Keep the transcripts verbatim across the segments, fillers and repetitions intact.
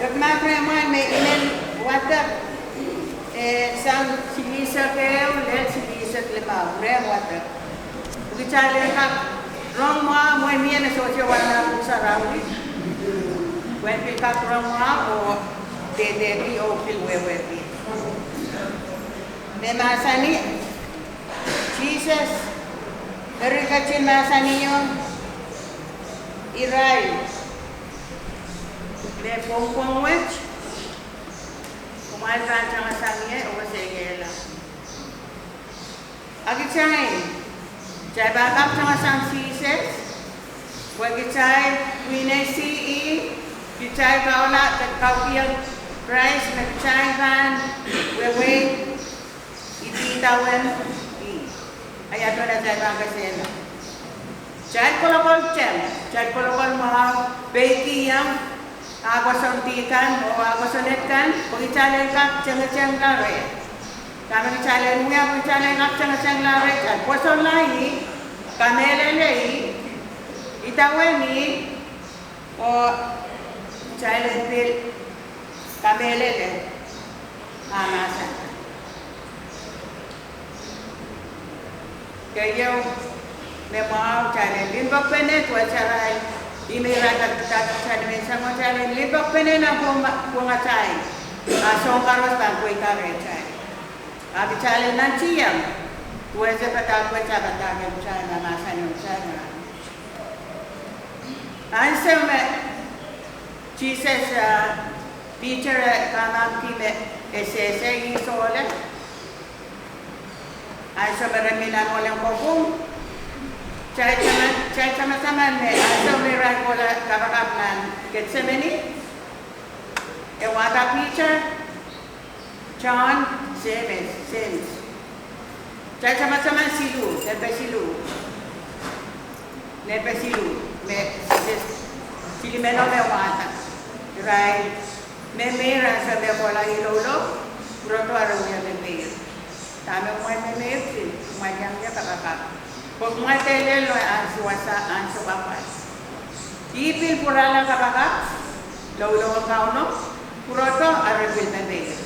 Peki mahk rehmwail me I men wadek, eh, sang silihsek ehu lel silihsek limau, rehn wadek. Pwe kitail en kak rong mwahu, mwein mie me sohte wahla pwuhk sarawi. Pwe en pil kak rong mwahu oh dehdehki oh pil wehwehki. Me mahsanih, Sises, eri ketin mahsanihong irail me pwongpwong wet, kumwail pahn tangasang ie oh seiehla. A kitail, kitail pahn kak tangasang Sises, pwe kitail wineisi ih, kitail kaula, kitail kaukiong Krais, me kitail pahn wehwei idawehn ih. A ia duwen atail pahn kesehla? Kitail kolokol teng, kitail kolokol mwahu, peikiong, ah kosonned kan, oh ah kosonned kan, pwe kitail en kak tengetengla reh. Dahme kitail en wia pwe kitail en kak tengetengla reh? Kitail pwosonla ih, kamehlele ih, idawehn ih, oh kitail en pil kamehlele ah mahsen. Keieu, me mwahu kitail en limpoakpene duwehte arail, ih me irail kak, kak, kitail en sang, kitail en limpoakpene nan pwong, pwongatail, ah soahng koaros pahn pweida rehtail. A kitail en nantihong duwehte padahk wet, ah padahk en kitail, ah mahsen en kitail. Ansou me Sises, ah, Piter e kamahkki me e sehse ih sohla, ansou me re mih nan ohl en kopwung, kitail tama, kitail tamataman me ansou me irail kohla kapakap nan Ketsemeni, e wahda Piter, John, James, James. Kitail tamataman siluh, nepe siluh. Nepe siluh, me Sises, silimeno me wahda. Irail memeir ansou me kohla iloulou, pwurodo, re wia memeir. Dahme kumwail memeirki? Kumwail iang wia kapakap, pwe kumwail dehr lel nan ansou wasa, ansou kapwal. Ih pil pwurala kapakap, louloun Kauno, pwurodo, a re pil memeir.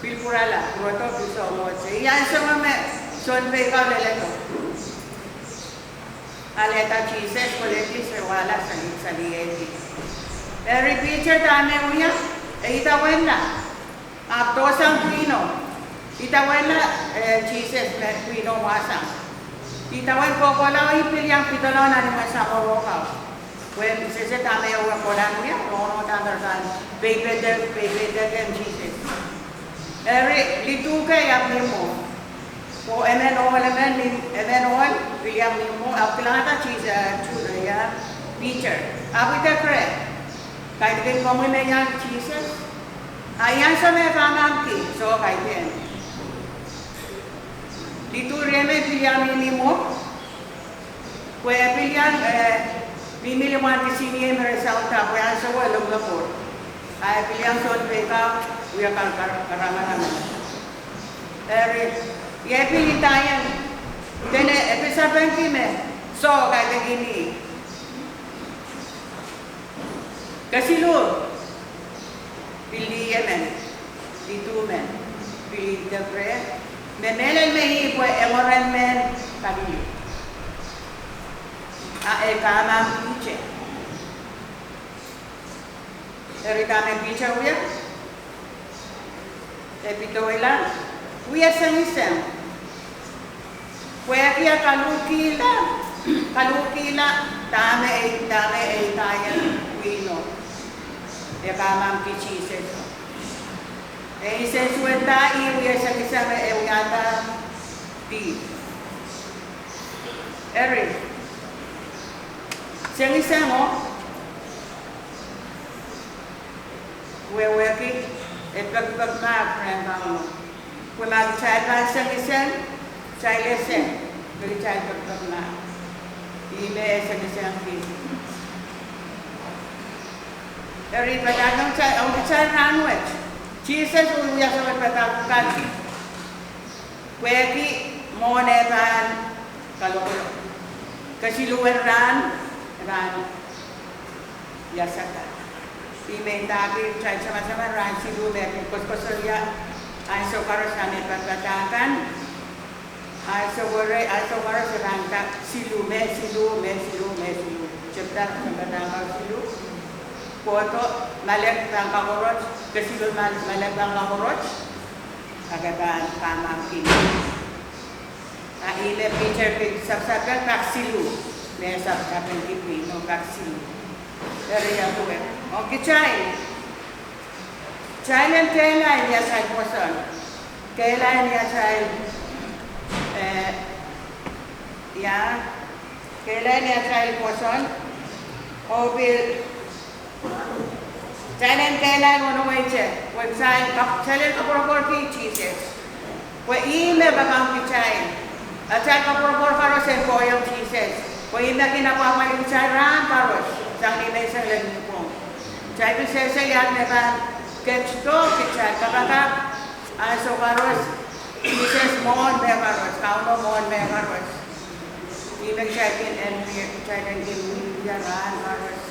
Pil pwurala, pwurodo, pil soumwahu. Ih ansou me sounpei kan leledo. Alehda Sises, koledi, se wahla, sali, saliedi. Eri Piter dahme wia? E idawehnla. Ahpw dohsang pwihno. Idawehnla, eh, Sises me pwihno wahsang. Idawehn kohkohla, ih pil iang pidolong nan imwen samworo kau. Pwe sehse dahme e wia kohla wia, rongorong dahme re pahn peipeidek, peipeidek Sises. Eri lidu kei ahpw ni mwo. Oh emen ohl, emen ni, emen ohl pil iang ni mwo, ahpw kilangada Sises, eh, Juda, ia, Piter. Ahpw idek reh, kaidehkin komwi me iang Sises? A ih ansou me kamahkki, soh, kaidehn. Lidu riemen pil iang ni mwo. Pwe e pil iang, eh, mihmi limwahn kisiniei me re saunda, pwe ansou e lokolokol. A e pil iang sounpei kau wia kar, kar, karamarama. Eri, e pil indaiong, dene e pil sapengki me, soh, kaidehkin ih. Kesiluh, pil lih emen, lidu men, pil idek reh, me mehlel me ih pwe e mwaren mehn Kalili. A e kamahkki Piter. Eri dahme Piter wia? E pidoila, wia sengiseng. Pwehki e kaluhkihla, kaluhkihla dahme e, dahme e idaiong pwihno. E kamahkki Sises. E nsensuwedda ih wie sengiseng, e wiahda dihp. Eri, sengisengo wehwehki, e pekipek mahk rehn Kauno. Pwe ma kitail pahn sengiseng, kitail ese me kitail pekipek mahk. Ih me e sengisengki. Eri padahk ong kitail, ong kitail rahnwet. Sises wia sohte padahk kan. Pwehki mwohn e pahn kalokolok. Kesiluhwen rahn, e pahn iasada. Ih me ndahki kitail samasama rahn siluh me pil koasoakoasoia ansou koaros nan ei padapadahk kan. Ansou koaros, ansou koaros e pahn kak siluh, me siluh, me siluh, me siluh. Chapter, chapter pahn kak siluh. Kohdo, malek pahn kak oarot, kesiluh mal-, malek pahn kak oarot. Ahpw e pahn kamwahwihala. A ih me Piter pil sapsapki kak siluh, me sapsapki pil no kak siluh. Eri ia duwe. Oh kitail. Kitail en kehlail ni atail pwoson. Kehlail ni atail, eh, ia. Kehlail ni atail pwoson. Oh pil Kitail en kehlail wenewehte, pwe kitail kap-, kitail en koapworopworki Sises. Pwe ih me pahn kitail. Atail koapworopwor koaros en kohieng Sises. Pwe ih me kin apwahpwalih kitail rahn koaros. Sang ni menseng lel nipwong. Kitail pil sehse ia me pahn ketido, kitail kapakap. Ansou koaros, Sises mwohn mehkoaros, Kauno mwohn mehkoaros. Ih me kitail kin en, kitail en kin wia rahn koaros.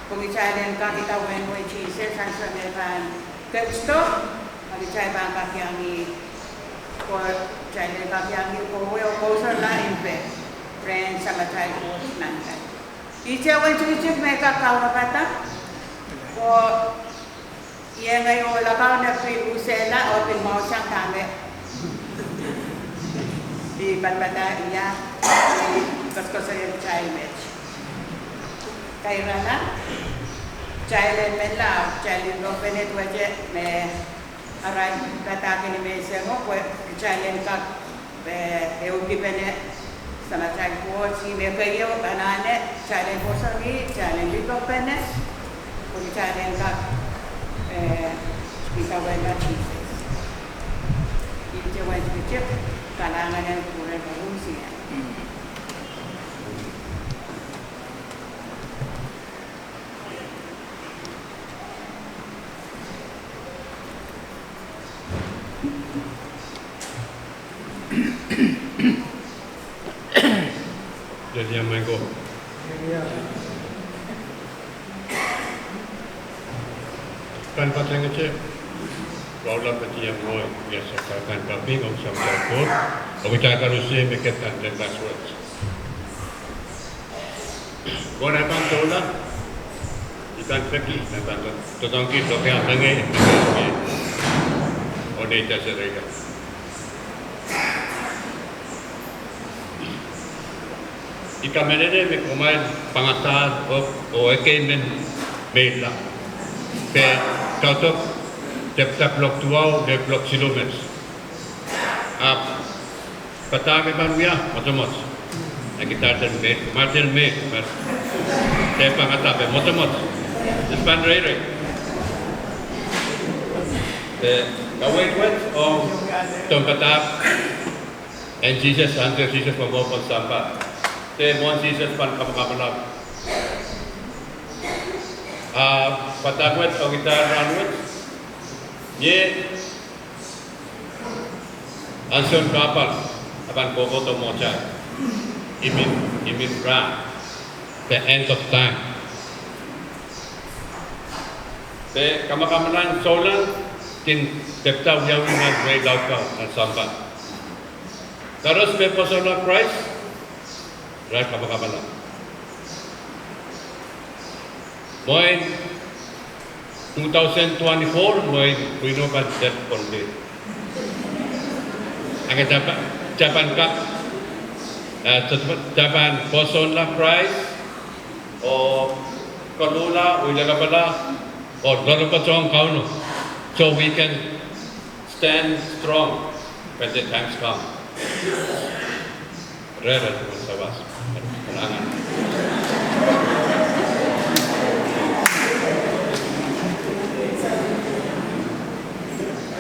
Pwe kitail en kak idawehn wehin Sises, ansou me pahn ketido, a kitail pahn kak iang ih, pwe kitail en kak iang ih, pwe wia kousoan impe, rehn Samatail Koht nan tai. Ihte wen tikitik me kak kaunopada, pwe Iei ngehi oh lakapw en pil usehla oh pil mwahu sang dahme I padapadahk ie, I koasokoasoia kitail met. Kairala, kitail en menlau, kitail en lohpene duwehte me arail padahk ni menseng o, pwe kitail en kak eh, ehukipene Samatail Koht, ih me keieu anahne, kitail en pwoson ih, kitail en lidohpene, pwe kitail en kak, eh, idawehn Sises. Ihte wen tikitik, kalahngan en kupwuren koaruhsie. Lelia Maing ko. Kan patehng kitail, rahn laud me kitail iang mwowe, ia sehse kan kaping ong Samatail Koht, oh kitail koaruhsie me ket kan last words. Mwohn ei pahn doula, I pahn peki me pahn doadoahngki lokaia mengei, mengei, oh nei tasereila. I kamehlele me kumwail pangadahr oh, oh ekei men meirla. Pwe kaudok tepda kuloak duwau de kuloak siluh met. Ahpw padahk e pahn wia mwotomwot. E kitail en meir, kumwail en meir, kumwail en pangadahr pwe mwotomwot. Ihs pahn reirei? Eh, kaweid wet ong tohnpadahk en Sises, ansou Sises mwomwohdiso sampah. De mwohn Sises pahn kamakamalak. Ah, padahk wet ong kitail rahnwet. Ie, ansoun kahpwal, e pahn kohkohdo mwohtail. Imwin, imwin rahn. The end of time. De kamakamalahn souleng kin tepda wiawi nan wehi laud kan nan sampah. Koaros me pwosonla Krais, irail kamakamala. Mwein two thousand twenty-four, mwein pwihno kan dep konde. Ahpw kitail pahn, kitail pahn kak, eh, kitail pahn pwosonla Krais, oh koluhla, oh ilelapala, oh loalopwoatohng Kauno. So we can stand strong when the times come. Rere, sawas. Kalahngan.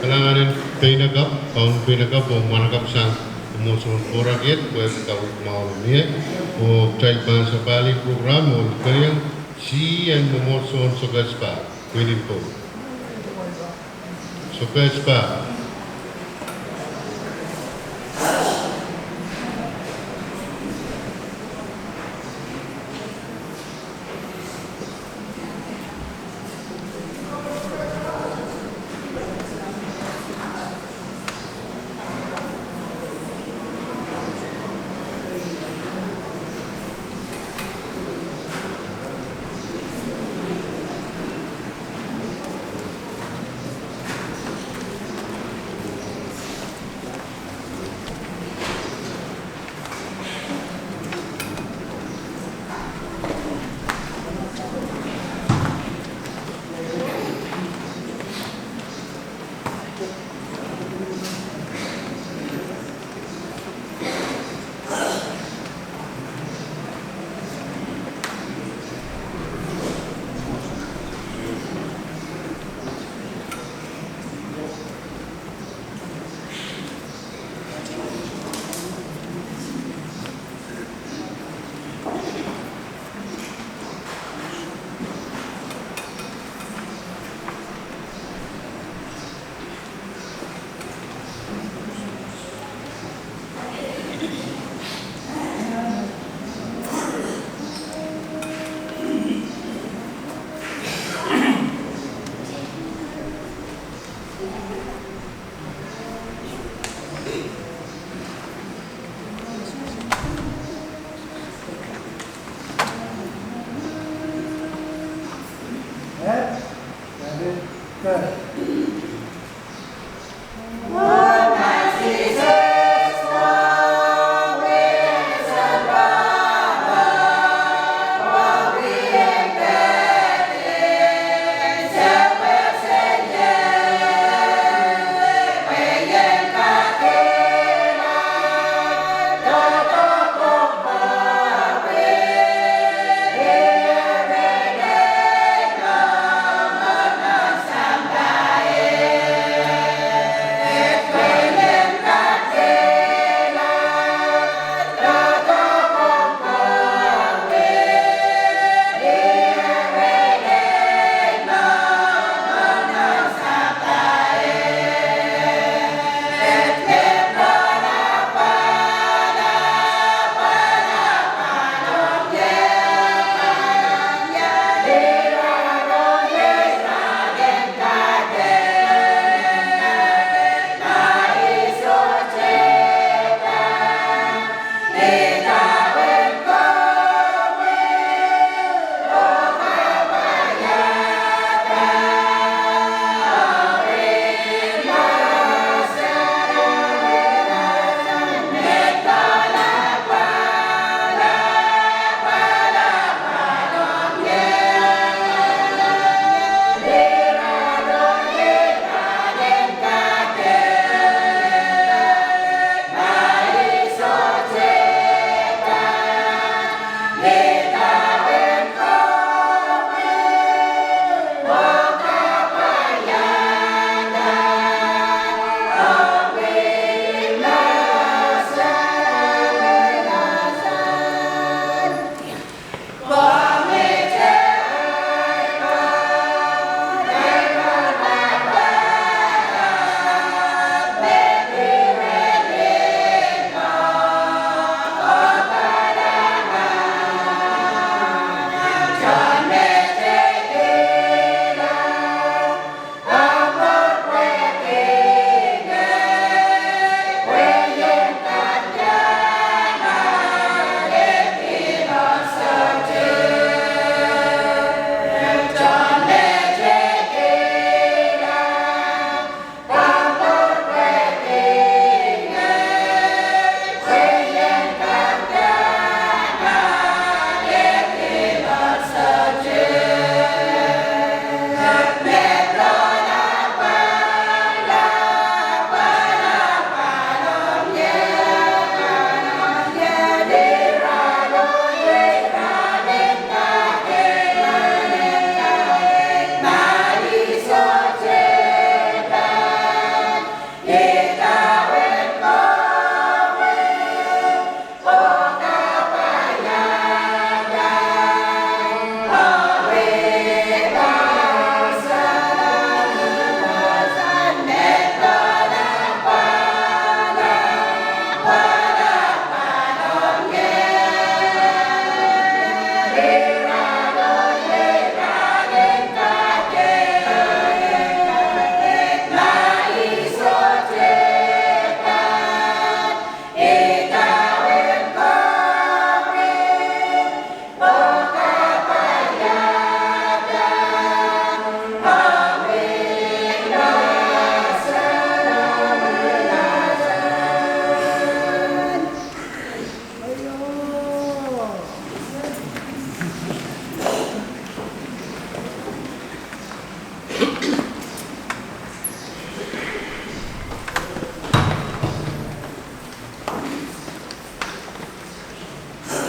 Kalahngan en peinakapw, kaun peinakapw, oh mwahnakapw sang mwomwohdiso en Pohnpei, pwe kaweid mwahu mie, oh kitail pahn sapahl program, oh keriau, C E O en mwomwohdiso en Sokehs Pah, Queen in Pohnpei. Sokehs Pah.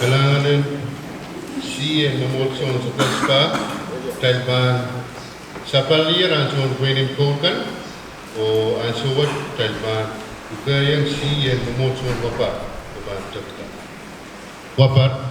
Kalahngan en Sihn en Mwomwohdiso en Sapwellime Spa, kitail pahn sapwellimaniki ansoun pweinen koul kan, oh ansou wet kitail pahn ukaieng Sihn en Mwomwohdiso en Wapar, oh pahn tekda. Wapar.